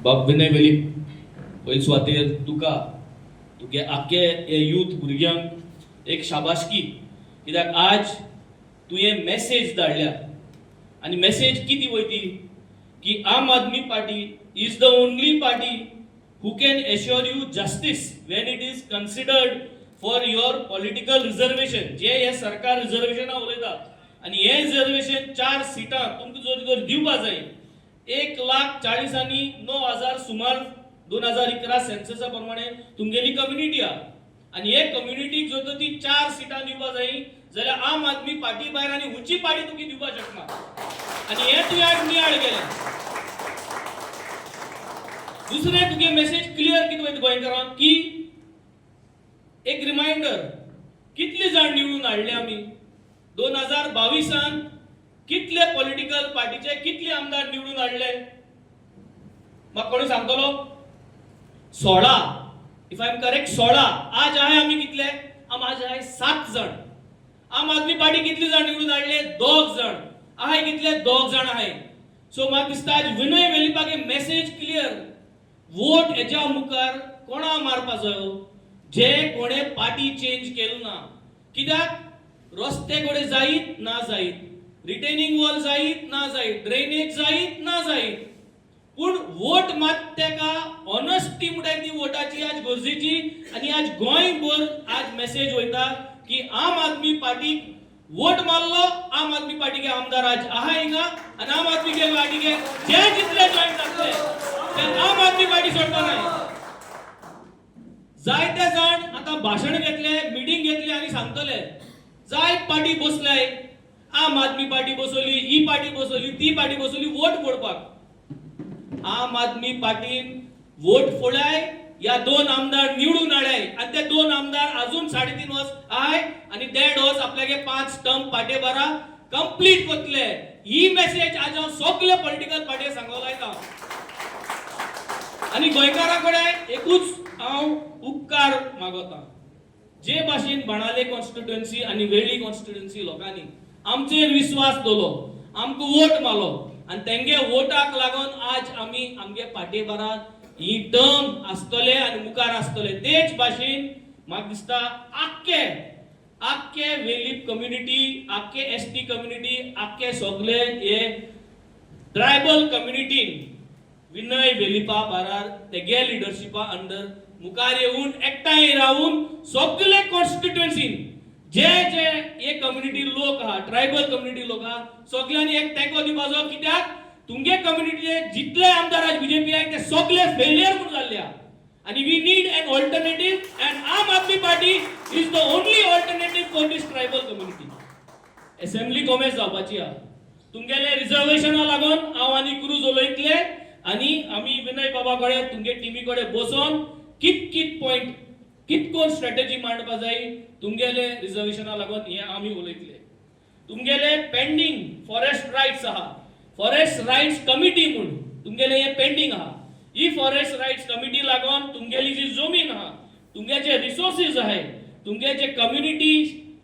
बाब विनय वेलीप, पयले सुवातेर तुका, तुगे आख्खे हे यूथ भुरग्यांक एक शाबासकी, कित्याक आज तुवें मॅसेज धाडल्या आनी मॅसेज कितें वयती की Aam Aadmi Party is the only party who can assure you justice when it is considered for your political reservation. जे हे सरकार रिजर्वेशनां उलयता आनी हें रिजर्वेशन 4 सिटां तुमकां जर तर दिवपा जाय, 1,40,000 आनी 9,000 सुमार 2011 सेन्ससा प्रमाणे तुमगेली कम्युनिटी आहा आनी हे कम्युनिटीक जर तर ती 4 सिटां दिवपा जाय जाल्यार आम आदमी पार्टी भायर आनी खंयची पार्टी तुका दिवपाक शकना आनी हें तुवें आज नियाळ केलें. दुसरें तुगे मेसेज क्लियर कितें वयता गोंयकारांक की एक रिमायंडर, कितले जाण निवडून हाडले आमी 2022 कितले पॉलिटिकल पार्टीचे कितले आमदार निवडून हाडले म्हाका कोणी सांगतलो? 16, if I am correct 16. आज आहे आमी कितले? आम आज आहे 7 जाण. आम आदमी पार्टी कितले जाण निवडून हाडले? 2 जाण. आहे कितले? 2 जाण आहे. सो म्हाका दिसता आज विनय वेलिपाक मेसेज क्लियर, वोट हेच्या मुखार कोणा मारपा जायो जे कोणे पार्टी चेंज केलो ना, कित्याक रस्ते कडेन जायत ना जायत, रिटेनिंग वॉल जायत ना जायत, ड्रेनेज जायत ना जायत, पूण वोट मात तेका ऑनेस्टी म्हणटाय ती वोटाची आज गरजेची. आनी आज गोंयभर आज मेसेज वयता की आम आदमी पार्टीक वोट मारलो, आम आदमी पार्टीके आमदार आज आहा हिंगा आनी आम आदमी के पार्टीके जे जितले जॉईन जातले ते आम आदमी पार्टी सोडपा नाय. जायते जाण आतां भाशण घेतले, मिटींग घेतली आनी सांगतले जायत पार्टी बसल्याय, आम आदमी पार्टी बसवली, ही पार्टी बसवली, ती पार्टी बसवली वोट फोडपाक. आम आदमी पार्टीन वोट फोडाय या 2 आमदार निवडून हाडाय आनी ते 2 आमदार अजून 3.5 वर्स आहाय आनी 1.5 वर्स आपल्यागे 5 टर्म पाटे बारा कंप्लीट कोतले. ही मेसेज आज हांव सगळे पॉलिटिकल पार्टी सांगो लायता आनी गोंयकारां कडेन एकूच हांव उपकार मागोता, जे भाशेन बाणाले कॉन्स्टिट्युएन्सी आनी वेळ्ळी कॉन्स्टिट्युएन्सी लोकांनी आमचेर विस्वास दवरलो, आमकां वोट मारलो आनी तेंगे वोटाक लागून आज आमी आमगे पार्टे बारात ही टर्म आसतले आनी मुखार आसतले. तेच भाशेन म्हाका दिसता आख्खे आख्खे वेलीप कम्युनिटी, आख्खे एस टी कम्युनिटी, आख्खे सगळे हे ट्रायबल कम्युनिटीन विनय वेलिपा बारार तेगे लिडरशिपा अंडर मुखार येवन एकठांय रावून सगळे कॉन्स्टिट्युएन्सीन जे जे हे कम्युनिटी लोक आहा, ट्रायबल कम्युनिटी लोक आहा, सगळ्यांनी एक तेंको दिवपाचो, कित्याक तुमगे कम्युनिटीचे जितले आमदार आज बीजेपी आहाय ते सगळे फेलियर म्हूण जाल्ले आहा आनी we need an alternative and Aam Aadmi Party is the only alternative for this tribal community. Assembly कोमेस जावपाची आहा, तुमगेले रिजर्वेशना लागून हांव आनी क्रूज उलयतले आनी आमी विनय बाबा कडेन तुमगे टिमी कडेन बसोन कित कित पॉयंट कित कोण स्ट्रॅटेजी मांडपा जाय तुमगेले रिजर्वेशना लागून हें आमी उलयतले. तुमगेले पेंडींग फॉरेस्ट रायट्स आहा, फॉरेस्ट रायट्स कमिटी म्हूण तुमगेले हे पेंडींग आहा. ही फॉरेस्ट रायट्स कमिटी लागून तुमगेली जी जमीन आहा, तुमगे जे रिसोर्सीस आहाय, तुमगे जे कम्युनिटी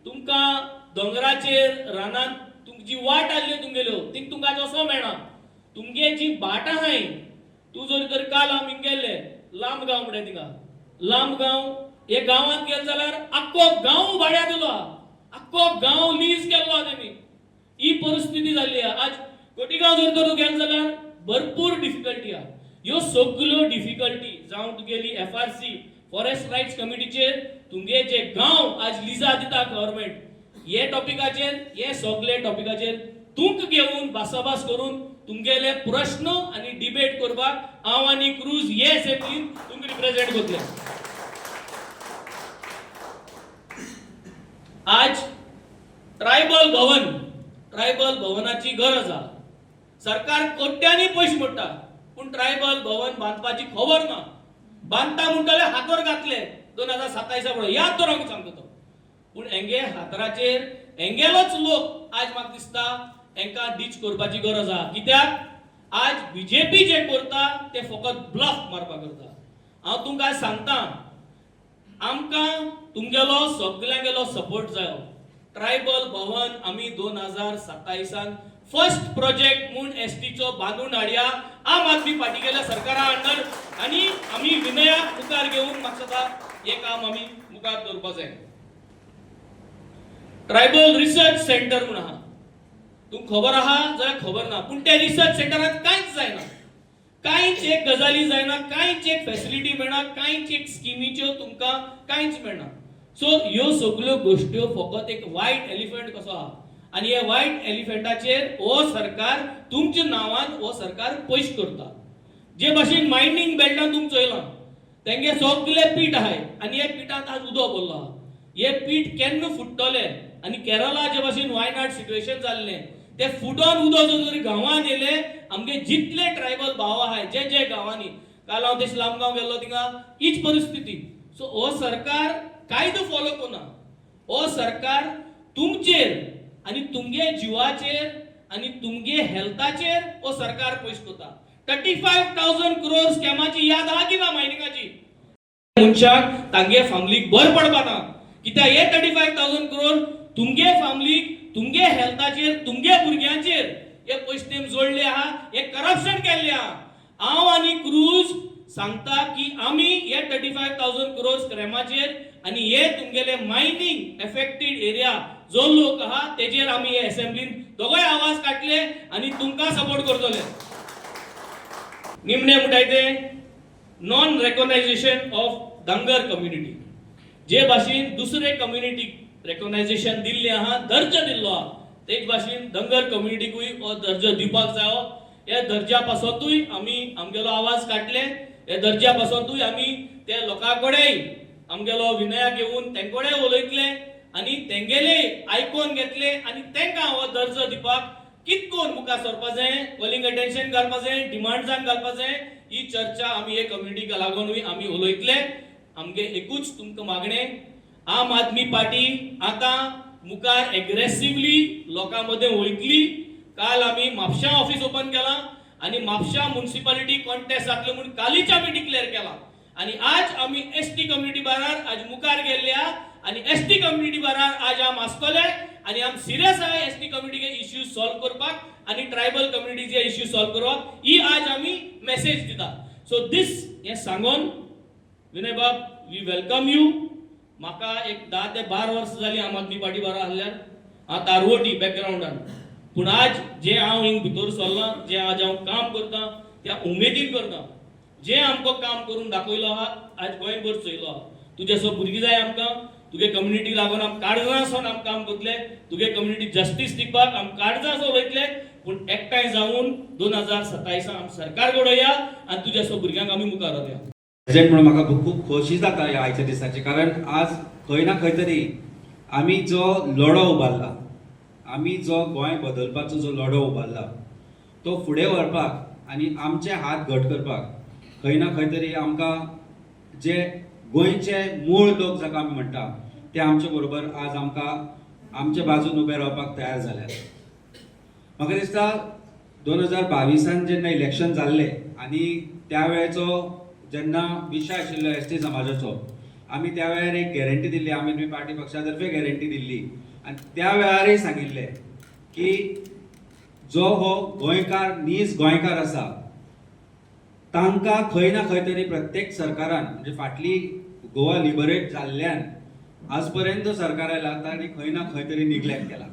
तुमकां दोंगराचेर रानांत तुमची वाट आहली तुमगेल्यो थिंग तुमकां आज वचों मेळना. तुमगे जी भाट आहाय, तूं जर तर काल आमी गेल्ले लांब गांव म्हणटा थिंगा, लांब गांव हे गांवांत गेले जाल्यार आख्खो गांव भाड्या दिलो आहा, आख्खो गांव लीज केल्लो आहा तेमी. ही परिस्थिती जाल्ली आहा. आज कोटिगांव जर तर तूं गेले जाल्यार भरपूर डिफिकल्टी आहा. ह्यो सगल्यो डिफिकल्टी जावं तुगेली एफआरसी फॉरेस्ट रायट्स कमिटीचेर तुमगे जे गांव आज लिजा दिता गव्हर्मेंट, हे टॉपिकाचेर, हे सगळे टॉपिकाचेर तुमकां घेवन भासाभास करून तुमगेले प्रश्न आनी डिबेट करपाक हांव आनी क्रूज हे असेंब्लीन तुमकां रिप्रेझेंट करतले. आज ट्रायबल भवन, ट्रायबल भवनाची गरज आहा. सरकार कोट्यांनी पयशे मोडटा पूण ट्रायबल भवन बांदपाची खबर ना. बांदता म्हणटले हातर घातले 2027 पळय याद तर हांव सांगता तो, पूण हेंगे हातराचेर हेंगेलोच लोक आज म्हाका दिसता हेंकां डीच करपाची गरज आहा, कित्याक आज बीजेपी जे करता ते फकत ब्लफ मारपाक करता. हांव तुमकां आज सांगता, आमकां तुमगेलो सगल्यांगेलो सपोर्ट जायो. ट्रायबल भवन आमी 2027 फर्स्ट प्रोजेक्ट म्हूण एसटीचो बांदून हाडया. आम आदमी पार्टी गेल्या सरकारा अंडर आनी आमी विनयाक मुखार घेवन म्हाका दिसता हें काम आमी मुखार दवरपा जाय. ट्रायबल रिसर्च सेंटर म्हूण आहा, तुमकां खबर आहा जाल्यार खबर ना, पूण त्या रिसर्च सेंटरांत कांयच जायना, कांयच एक गजाली जायना, कांयच एक फेसिलिटी मेळना, कांयच एक स्किमीच्यो तुमकां कांयच मेळना. सो ह्यो सगल्यो गोश्ट्यो फकत एक वायट एलिफंट कसो आहा आनी हे वायट एलिफंटाचेर हो सरकार तुमच्या नांवान हो सरकार पयश करता. जे भाशेन मायनींग बेल्टान तुमी चोयलां, तेंगे सगळे पीठ आहाय आनी हे पिठांत आज उदक भरलो आहा. हे पीठ केन्ना फुट्टले आनी केरला जे भाशेन वायनाड सिट्युएशन जाल्लें ते फुटोन उदक जर तरी गांवांत येयले, आमगे जितले ट्रायबल भाव आहाय जे जे गांवांनी, काल हांव ते लामगांव गेल्लो, थिंगा हीच परिस्थिती. सो हो सरकार कायदो फॉलो करना. हो सरकार तुमचेर आनी तुमगे जिवाचेर आनी तुमगे हेल्थाचेर हो सरकार पयशे करता. 35,000 क्रोर स्कॅमाची याद आहा की ना मायनिंगाची? मनशाक तांगे फामिलीक बर पडपा ना, कित्याक हे 35,000 क्रोर तुमगे फामिलीक, तुमगे हेल्थाचेर, तुमगे भुरग्यांचेर हे पयशे जोडले आहा, हे करप्शन केल्ले आहा. हांव आनी क्रूज सांगता की आमी हे 35,000 क्रोर स्कॅमाचेर आनी हे तुमगेले मायनींग एफेक्टेड एरिया जो लोक आहा तेजेर आमी हे असेंब्लीन दोगोय आवाज काडले आनी तुमकां सपोर्ट करतले. निमणे म्हणटाय ते non recognisation of Dhangar community. जे भाशेन दुसरे कम्युनिटीक रेकॉग्नायझेशन दिल्लें आहा, दर्जो दिल्लो आहा, तेच भाशेन धंगर कम्युनिटीकूय हो दर्जो दिवपाक जायो. ह्या दर्जा पासतूय आमी आमगेलो आवाज काडले. ह्या दर्जा पासतूय आमी ते लोकां कडेन आमगेलो विनयाक घेवन तेंचे कडेन उलयतले आनी तेंगेले आयकोन घेतले आनी तेंकां हो दर्जो दिवपाक कितकोन मुखार सरपा जाय, कॉलिंग अटेन्शन घालपा जाय, डिमांड्सान घालपा जाय, ही चर्चा आमी हे कम्युनिटीक लागूनूय आमी उलयतले. आमगे एकूच तुमकां मागणें, आम आदमी पार्टी आतां मुखार एग्रेसिवली लोकां मदें वयतली. काल आमी म्हापशां ऑफिस ओपन केलां आनी म्हापशां मुन्सिपालिटी कॉन्टेस्ट जातलो म्हूण कालीच आमी डिक्लेअर केलां आनी आज आमी एस टी कम्युनिटी बारार आज मुखार गेल्ले आहा आनी एस टी कम्युनिटी बारार आज आम आसतले आनी आम सिरियस आहा एस टी कम्युनिटीचे इश्यूज सॉल्व करपाक आनी ट्रायबल कम्युनिटीचे इश्यू सॉल्व करपाक, ही आज आमी मेसेज दिता. सो दीस हें सांगोन विनय बाब, we welcome you. म्हाका एक 10 ते 12 वर्सां जालीं आम आदमी पार्टी बारा आहल्यार, हांव तारवटी बॅकग्रावंडान, पूण आज जें हांव हिंग भितर सरलां, जें आज हांव काम करतां, त्या उमेदीन करता. जें आमकां काम करून दाखयलो आहा, आज गोंयभर चोयलो आहा. तुजे सो भुरगीं जाय आमकां, तुगे कम्युनिटी लागून आम काळजां सावन आम काम करतले, तुगे कम्युनिटी जस्टीस दिवपाक आम काळजां सावन उलयतले, पूण एकठांय जावन 2027 आम सरकार घडोवया आनी तुज्या सो भुरग्यांक आमी मुखार व्हरुया. प्रेझेंट म्हणून म्हाका खूब खूब खोशी जाता ह्या आयच्या दिसाची, कारण आज खंय ना खंय तरी आमी जो लढो उबारला, आमी जो गोंय बदलपाचो जो लढो उबारला, तो फुडें व्हरपाक आनी आमचे हात घट करपाक खंय ना खंय तरी आमकां जे गोंयचे मूळ लोक जाका आमी म्हणटा ते आमचे बरोबर आज आमकां आमच्या बाजून उबे रावपाक तयार जाल्यात. म्हाका दिसता 2022 जेन्ना इलेक्शन जाल्लें आनी त्या वेळेचो जेन्ना विशय आशिल्लो एस टी समाजाचो, आमी त्या वेळार एक गॅरंटी दिल्ली, आम आदमी पार्टी पक्षा तर्फे गॅरंटी दिल्ली आनी त्या वेळारय सांगिल्लें की जो हो गोंयकार, नीज गोंयकार आसा, तांकां खंय ना खंय तरी प्रत्येक सरकारान, म्हणजे फाटली गोवा लिबरेट जाल्ल्यान आज पर्यंत जो सरकार आयला तांणी खंय ना खंय तरी निग्लेक्ट केला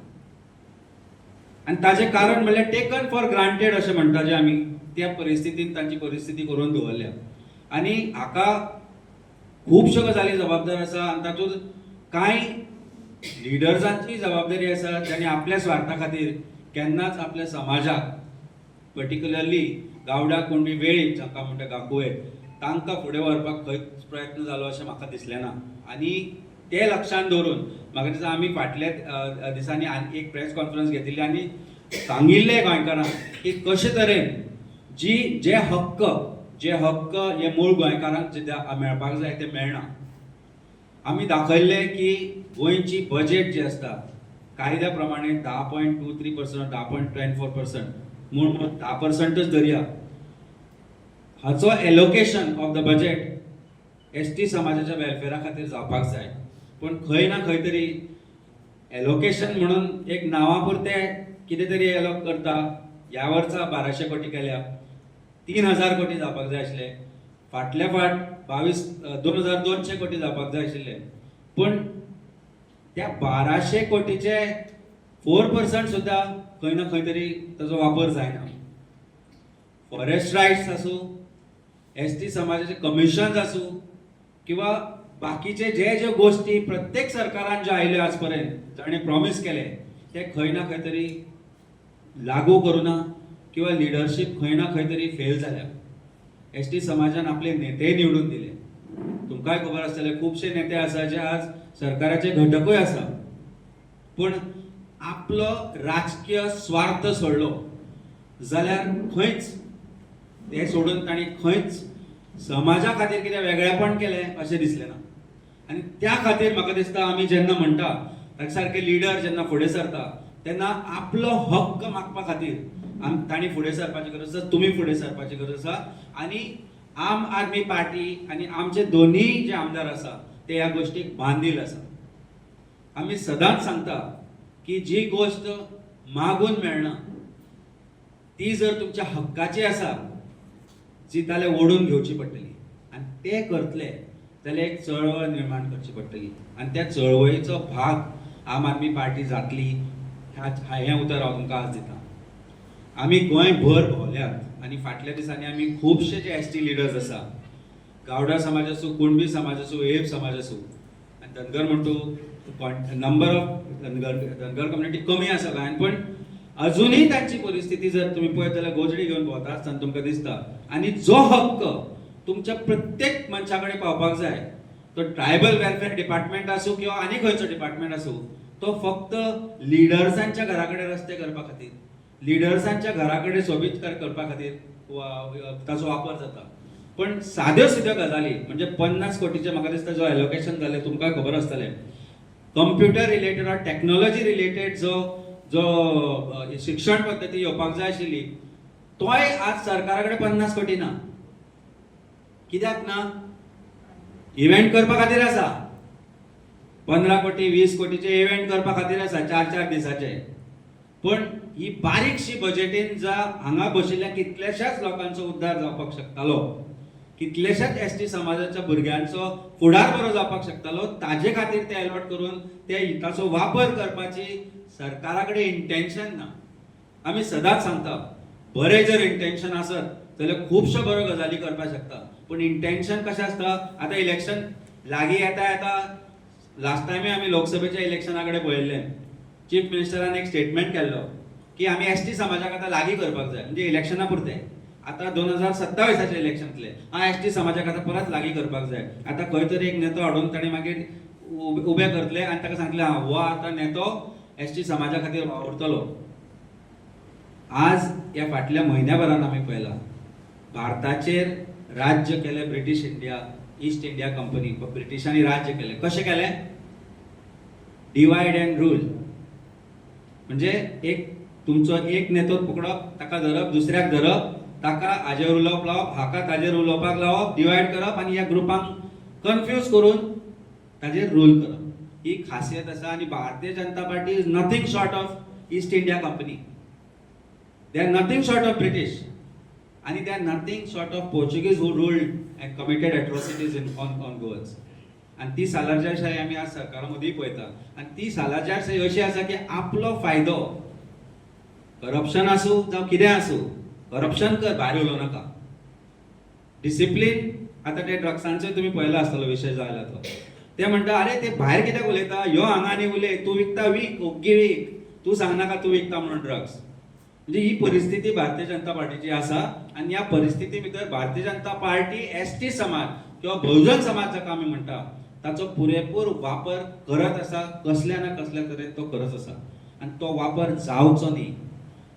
आनी ताजें कारण म्हणल्यार टेकन फॉर ग्रांटेड अशें म्हणटा जे आमी त्या परिस्थितीन तांची परिस्थिती करून दवरल्या. आनी हाका खुबश्यो गजाली जबाबदार आसा आनी तातूंत कांय लिडर्सांची जबाबदारी आसा, जांणी आपल्या स्वार्था खातीर केन्नाच आपल्या समाजाक, पर्टिक्युलरली गावडा, कुणबी, वेळीप जांकां म्हणटा गांकुवेत, तांकां फुडें व्हरपाक खंयच प्रयत्न जालो अशें म्हाका दिसलें ना. आनी ते लक्षांत दवरून म्हाका दिसता आमी फाटल्या दिसांनी आनी एक प्रेस कॉन्फरन्स घेतिल्ली आनी सांगिल्लें गोंयकारांक की कशे तरेन जी जे हक्क हे मूळ गोंयकारांक जे मेळपाक जाय ते मेळना. आमी दाखयल्लें की गोंयची बजेट जी आसता कायद्या प्रमाणे 10.23%, 10.24%, म्हूण 10%च धरया, हाचो allocation of the budget ST समाजाच्या वेलफेअरा खातीर जावपाक जाय. पूण खंय ना खंय तरी एलोकेशन म्हणून एक नांवा पुरतें कितें तरी एलोक करता. ह्या वर्सा 1200 कोटी केल्या. 3000 कोटी जावपाक जाय आशिल्ले, फाटल्या फाट 2200 कोटी जावपाक जाय आशिल्ले. पूण त्या 1200 कोटीचे 4% सुद्दां खंय ना खंय तरी ताजो वापर जायना. फॉरेस्ट रायट्स आसूं, एस टी समाजाचे कमिशन्स आसूं किंवा बाकीचे जे जे गोश्टी प्रत्येक सरकारान ज्यो आयल्यो आज पर्यंत, ताणें प्रॉमीस केले, ते खंय ना खंय तरी लागू करुना किंवा लिडरशीप खंय ना खंय तरी फेल जाल्या. एस टी समाजान आपले नेते निवडून दिले. तुमकांय खबर आसतलें, खुबशे नेते आसा जे आज सरकाराचे घटकूय आसा, पूण आपलो राजकीय स्वार्थ सोडलो जाल्यार खंयच हे सोडून तांणी खंयच समाजा खातीर कितें वेगळेपण केलें अशें दिसलें ना. आनी त्या खातीर म्हाका दिसता, आमी जेन्ना म्हणटा, ताचे सारके लिडर जेन्ना फुडें सरता तेन्ना आपलो हक्क मागपा खातीर तांणी फुडें सरपाची गरज आसा, तुमी फुडें सरपाची गरज आसा. आनी आम आदमी पार्टी आनी आमचे दोनूय जे आमदार आसा ते ह्या गोश्टीक बांदील आसा. आमी सदांच सांगता की जी गोश्ट मागून मेळना, ती जर तुमच्या हक्काची आसा जी, जाल्यार ओडून घेवची पडटली. आनी ते करतले जाल्यार एक चळवळ निर्माण करची पडटली आनी त्या चळवळीचो भाग आम आदमी पार्टी जातली, हें उतर हांव तुमकां आज दितां. आमी गोंयभर भोंवल्यात आनी फाटल्या दिसांनी आमी खुबशे जे एस टी लिडर्स आसा, गावडा समाज आसूं, कुणबी समाज आसूं, वेळीप समाज आसूं आनी धनगर म्हणटू, number of Dhangar Dhangar community कमी आसा गोंयांत, पण अजुनूय तांची परिस्थिती जर तुमी पळयत जाल्यार गोजडी घेवन भोंवता आसतना तुमकां दिसता. आनी जो हक्क तुमच्या प्रत्येक मनशा कडेन पावपाक जाय, तो ट्रायबल वेलफेअर डिपार्टमेंट आसूं किंवा आनी खंयचो डिपार्टमेंट आसूं, तो फक्त लिडर्सांच्या घरा कडेन रस्ते करपा खातीर, लिडर्सांच्या घरा कडेन सोबीतकार करपा खातीर ताचो वापर जाता. पण साद्यो सिद्यो गजाली म्हणजे 50 कोटीचे म्हाका दिसता जो एलोकेशन जालें, तुमकां खबर आसतलें, computer related or technology related जो जो शिक्षण पद्दती येवपाक जाय आशिल्ली, तोय आज सरकारा कडेन 50 कोटी ना. कित्याक ना? इव्हेंट करपा खातीर आसा. 15 कोटी, 20 कोटीचे इव्हेंट करपा खातीर आसा, 4-4 दिसाचे. पण ही बारीकशी बजेटीन जा हांगा बशिल्ल्या कितल्याशाच लोकांचो उद्धार जावपाक शकतालो, कितल्याशाच एस टी समाजाच्या भुरग्यांचो फुडार बरो जावपाक शकतालो, ताजे खातीर ते एलॉट करून ते ताचो वापर करपाची सरकारा कडेन इंटेन्शन ना. आमी सदांच सांगता, बरें जर इंटेन्शन आसत जाल्यार खुबश्यो बऱ्यो गजाली करपाक शकता. पूण इंटेन्शन कशें आसता, आतां इलेक्शन लागीं येता येता, लास्ट टायमूय आमी लोकसभेच्या इलेक्शना कडेन पळयल्लें, चीफ मिनिस्टरान एक स्टेटमेंट केल्लो की आमी एस टी समाजाक आतां लागीं करपाक जाय. म्हणजे इलेक्शना पुरतें. आतां 2027आच्या इलेक्शनांतले आं एस टी समाजाक आतां परत लागीं करपाक जाय. आतां खंय तरी एक नेतो हाडून ताणें मागीर उबे करतले आनी ताका सांगतले, आं, हो आतां नेतो एस टी समाजा खातीर वावुरतलो. आज ह्या फाटल्या म्हयन्या भरान आमी पळयलां, भारताचेर राज्य केलें British India, east India company. ब्रिटिशांनी राज्य केलें. कशें केलें? Divide and rule. म्हणजे एक तुमचो एक नेतो पकडप, ताका धरप, दुसऱ्याक धरप, ताका हाजेर उलोवप लावप, हाका ताजेर उलोवपाक लावप, डिवायड करप आनी ह्या ग्रुपांक कन्फ्यूज करून ताजेर रूल करप, ही खासियत आसा. आनी Bharatiya Janata party is nothing short of East India Company. They are nothing short of British आनी they are nothing short of Portuguese who ruled and committed atrocities in on Goans. आनी ती सालारजारशाही आमी आज सरकारा मदीं पळयता. आनी ती सालारजारशाही अशी आसा की आपलो फायदो, करप्शन आसूं जावं कितें आसूं, करप्शन कर, भायर उलोवं नाका. डिसिप्लीन, आतां ते ड्रग्सांचो तुमी पळयला आसतलो विशय जायला तो. ते म्हणटा, अरे, ते भायर कित्याक उलयता? यो हांगा आनी उलय. तूं विकता वीक, ओग्गी वीक, तूं सांगनाका तूं विकता म्हणून ड्रग्स. म्हणजे ही परिस्थिती भारतीय जनता पार्टीची आसा. आनी ह्या परिस्थिती भितर Bharatiya Janata party S T समाज किंवा बहुजन समाज जाका आमी म्हणटा ताचो पुरेपूर वापर करत आसा. कसल्या ना कसल्या तरेन तो करत आसा आनी तो वापर जावचो न्ही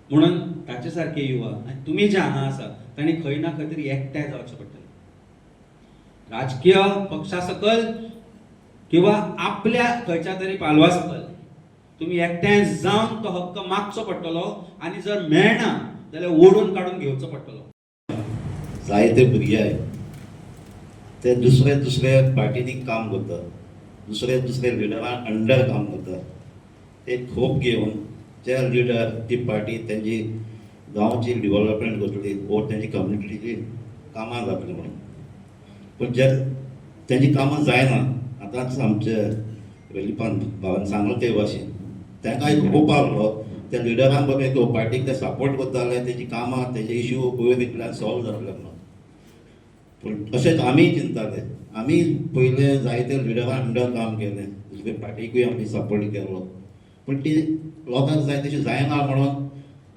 म्हणून ताचे सारके युवा आनी तुमी जे हांगा आसा तांणी खंय ना खंय तरी एकठांय जावचें पडटलें, राजकीय पक्षा सकल किंवा आपल्या खंयच्या तरी पालवा सकल. तुमी एकठांय जावन तो हक्क मागचो पडटलो आनी जर मेळना जाल्यार ओडून काडून घेवचो पडटलो. जायते भुरगे आहे ते दुसऱ्या दुसऱ्या पार्टींनी काम करतात, दुसऱ्या दुसऱ्या लिडरां अंडर काम करतात. ते खोप घेवन जे लिडर ती पार्टी तेंची गांवची डिवलपमेंट जातली वो तेंची कम्युनिटीची कामां जातली म्हणून. पूण जे तेंची कामां जायना, आतांच आमचे वेलिपान भावान सांगलो ते भाशेन तांकां एक होप आहलो त्या लिडरांक बाबा एक पार्टीक ते सपोर्ट करता जाल्यार तेजी कामां, तेजे इश्यू वयर इतल्यान सॉल्व जातले म्हणून. पूण तशेंच आमीय चिंताले, आमी पयले जायते लिडरां अंडर काम केलें, दुसरे पार्टीकूय आमी सपोर्ट केलो, पूण ती लोकांक जाय तशी जायना म्हणून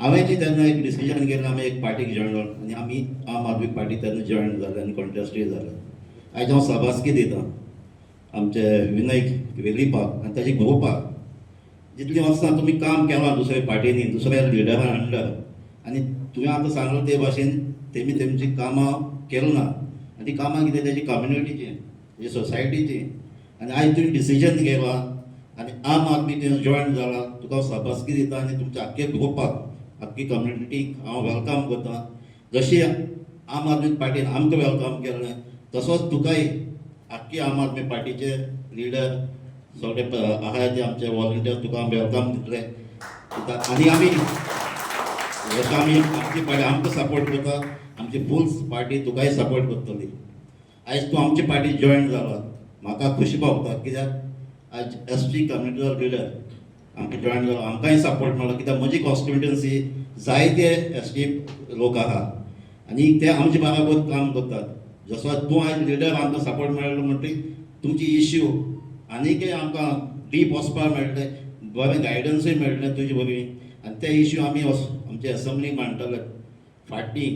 हांवें जी तेन्ना एक डिसिजन केलें, आमी एक पार्टीक जॉयन जावन आनी आमी आम आदमी पार्टी तेन्ना जॉयन जाले आनी कॉन्टेस्टूय जाले. आयज हांव शाबासकी दितां आमचे विनय वेलिपाक आनी ताजे ग्रुपाक. जितलीं वर्सां तुमी काम केलां दुसऱ्या पार्टींनी, दुसऱ्या लिडरां अंडर, आनी तुवें आतां सांगलां ते भाशेन तेमी तेमची कामां केली ना आनी ती कामां कितें तेजी कम्युनिटीची, तेजी सोसायटीची. आनी आयज तुवें डिसिजन घेतला आनी आम आदमी तुवें जॉयन जाला, तुका हांव शाबासकी दिता आनी तुमच्या आख्खे ग्रुपाक, आख्खी कम्युनिटीक हांव welcome करता. जशी आम आदमी पार्टीन आमकां welcome केलें, तसोच तुकाय आख्खी आम आदमी पार्टीचे लिडर सगळे आहाय ते आमचे वॉलंटियर तुका आमी welcome दितले. आनी आमी जशें आमी आमची पार्टी आमकां सपोर्ट करता, आमची फूल पार्टी तुकाय सपोर्ट करतली. आयज तूं आमची पार्टी जॉयन जाला, म्हाका खुशी पावता, कित्याक आयज एस टी कम्युनिटीचो लिडर आमकां जॉयन जालो, आमकांय सपोर्ट मेळ्ळो. कित्याक म्हजी कॉन्स्टिट्युएन्सी जायते एस टी लोक आहा आनी ते आमचे बराबर काम करतात. जसो तूं आयज लिडर आमकां सपोर्ट मेळ्ळो म्हणटकीर तुमची इश्यू आनीकय आमकां डीप वचपाक मेळटलें, बरें गायडन्सूय मेळटलें तुजे वरवीं आनी ते इश्यू आमी आमचे एसेंब्लीक मांडटले. फाटीं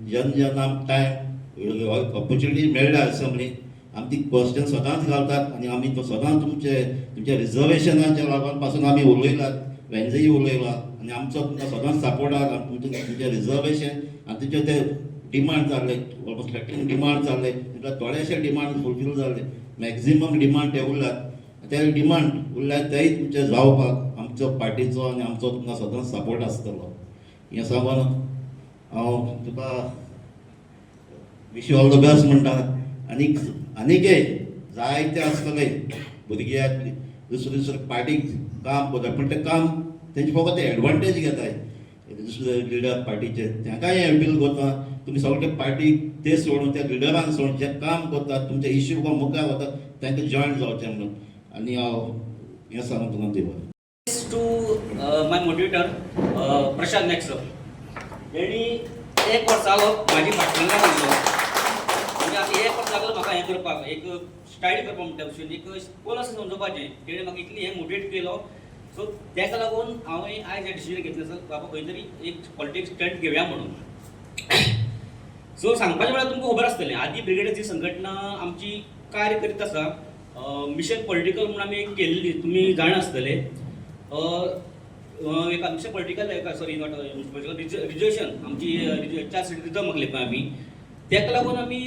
जेन्ना जेन्ना आमकां टायम ऑपोर्चुनिटी मेळ्ळ्या एसेंब्लीक, आमी ती क्वेश्चन सदांच घालतात आनी आमी तो सदांच तुमचे तुमच्या रिजर्वेशनाच्या लागून पासून आमी उलयलात, वेंजय उलयला आनी आमचो तुमकां सदांच सपोर्ट आहा. तुमचे तुमचे रिजर्वेशन आनी तुमचे ते डिमांड जाल्ले, ऑलमोस्ट 13 डिमांड जाल्ले, म्हटल्यार थोडेशे डिमांड फुलफील जाल्ले, मॅक्झिमम डिमांड ते उरल्यात. ते डिमांड उरल्यात तेय तुमचे जावपाक आमचो पार्टीचो आनी आमचो तुमकां सदांच सपोर्ट आसतलो. हें सांगून हांव तुका wish you all the best म्हणटा. आनीक आनीकय जायते आसतले भुरगे दुसरे दुसरे पार्टीक काम करता, पूण तें काम तेंचे फकत एडवांटेज घेताय दुसरे लिडर पार्टीचे. तांकांय अपील करता, तुमी सगळे पार्टी ते सोडून, त्या लिडरांक सोडून, जे काम करतात, तुमचे इश्यू मुखार वतात, तांकां जॉयन जावचें म्हणून. आनी हांव हें सांगून तुमकां दिवं. To my motivator Prashant Naik sir, तेणी एक वर्स जालो म्हाजी फाटल्यान लागलो. म्हणजे आतां एक वर्स लागलो म्हाका हें करपाक, एक स्टायल करपाक म्हणटा भशेन, एक कोण आसा समजोवपाचें. तेणें म्हाका इतली हें मोटिवेट केलो, सो तेका लागून हांवें आयज हें डिसिजन घेतलें, सर बाबा खंय तरी एक पॉलिटिक्स स्टंट घेवया म्हणून. सो सांगपाचें म्हळ्यार तुमकां खबर आसतलें, आदी ब्रिगेडाची संघटना आमची कार्य करीत आसा. मिशन पॉलिटिकल म्हणून आमी एक केल्ली, तुमी जाणा आसतले. एका मिशन पॉलिटिकल एका, सॉरी, not political, reservation आमची चार सीट रिजर्व मागले पळय आमी, तेका लागून आमी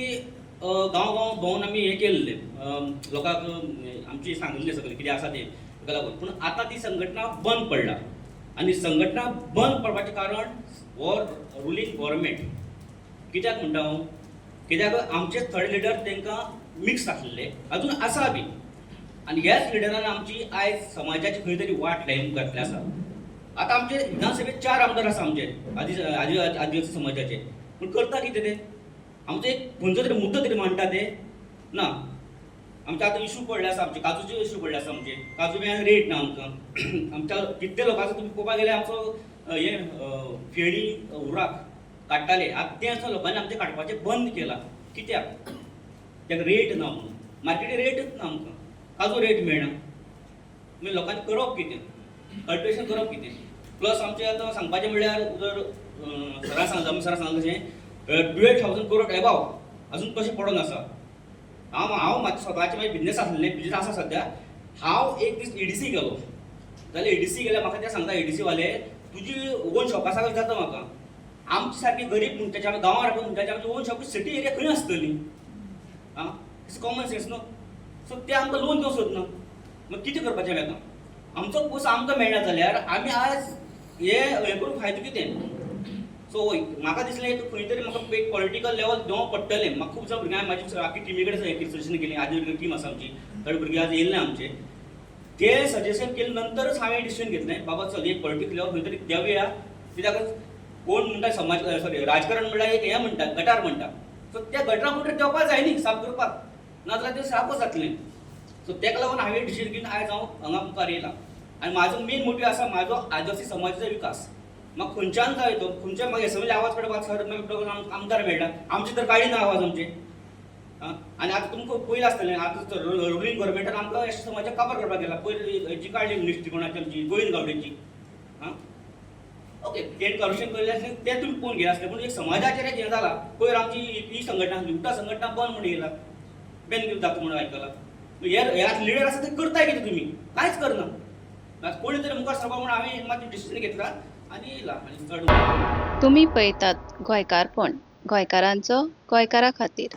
गांव गांव भोंवन आमी हें केल्लें, लोकांक आमची सांगिल्लें सगळें कितें आसा तें तेका लागून. पूण आतां ती संघटना बंद पडला आनी संघटना बंद पडपाचें कारण हो रुलींग गव्हर्मेंट. कित्याक म्हणटा हांव? कित्याक आमचे थोडे लिडर तांकां मिक्स आसलेले, अजून आसा बी, आनी ह्याच लिडरान आमची आयज समाजाची खंय तरी वाट लावन घातली आसा. आतां आमचे विधानसभेत चार आमदार आसा आमचे आदी आदी आदिवासी समाजाचे, पूण करता कितें ते? आमचो एक खंयचो तरी मुद्दो तरी मांडटा ते ना. आमचे आतां इशू पडले आसा, आमचे काजूचे इशू पडले आसा. आमचे काजू बी रेट ना आमकां. आमच्या कितले लोकांचो तुमी पळोवपाक गेल्यार आमचो हें फेणी उराक काडटाले, आतां तें आसा लोकांनी आमचें काडपाचें बंद केलां. कित्याक? ताका रेट ना म्हणून. मार्केटी रेटच ना आमकां, काजू रेट मेळना. मागीर लोकांनी करप कितें? कल्टिवेशन करप कितें? प्लस आमचें आतां सांगपाचें म्हणल्यार जर सरान सांगता, आमी सरान सांगला तशें 12,000 करोड एबाव अजून कशें पडून आसा. हांव हांव म्हाजें स्वताचें मागीर बिजनेस आसलें, बिजनेस आसा सद्या. हांव एक दीस ईडीसी गेलो जाल्यार ईडीसी गेल्यार म्हाका ते सांगता ईडीसी वाले, तुजी ओन शॉप आसा काय जाता म्हाका. आमचे सारकी गरीब मनशाची, आमी गांवां रावपी मनशाची आमची ओन शॉप सिटी एरिया खंय आसतली? आं, it's common sense न्हू? सो ते आमकां लोन दिवंक सोदना, मागीर कितें करपाचें आमी आतां? आमचो पयसो आमकां मेळना जाल्यार आमी आयज हे हें करून फायदो कितें? सो म्हाका दिसलें एक खंय तरी म्हाका एक पॉलिटिकल लेवल देंवोंक पडटलें. म्हाका खूब जाण भुरग्यांक म्हाजी आख्खी टिमी कडेन सजेशन केलें. आदी टीम आसा आमची, थोडे भुरगे आज येयले आमचे, ते सजेशन केले नंतरच हांवें डिसिजन घेतलें, बाबा चल एक पॉलिटिकल लेवल खंय तरी देंवया. कित्याक कोण म्हणटा समाज, सॉरी, राजकारण म्हणल्यार एक हें म्हणटा, गटार म्हणटा. सो त्या गटरा मुटर देंवपाक जाय न्ही साफ करपाक, नाजाल्यार तें साफच जातलें. सो तेका लागून हांवें डिसिजन घेवन आयज हांव हांगा मुखार येयला. आनी म्हाजो मेन मोटीव आसा म्हाजो आदिवासी समाजाचो विकास. म्हाका खंयच्यान जाय तो खंयच्या म्हाका एसेंब्ली आवाज काडपाक सर मागीर आमदार मेळटा, आमचे तर काडिना आवाज आमचे. आं, आनी आतां तुमकां पयलें आसतलें, आतां रुलिंग गव्हर्मेंटान आमकां एस समाजाक काबार करपाक गेला. पयलीं जी काडली मिनिस्ट्री कोणाची आमची गोविंद गावडेची, आं ओके, तेणें करप्शन केल्लें आसलें तें तुमी पळोवन घेया आसलें, पूण एक समाजाचेर एक हें जाला. पयर आमची ही संघटना आसली, उटा संघटना बंद म्हूण येयला, बॅन जाता म्हणून आयकलां. हे हे आतां लिडर आसा ते करताय कितें तुमी, कांयच करना. आतां कोणी तरी मुखार सरपा म्हणून हांवें मातशें डिसिजन घेतला आनी येयला आनी चड तुमी पळयतात गोंयकारपण, गोंयकारांचो गोंयकारा खातीर.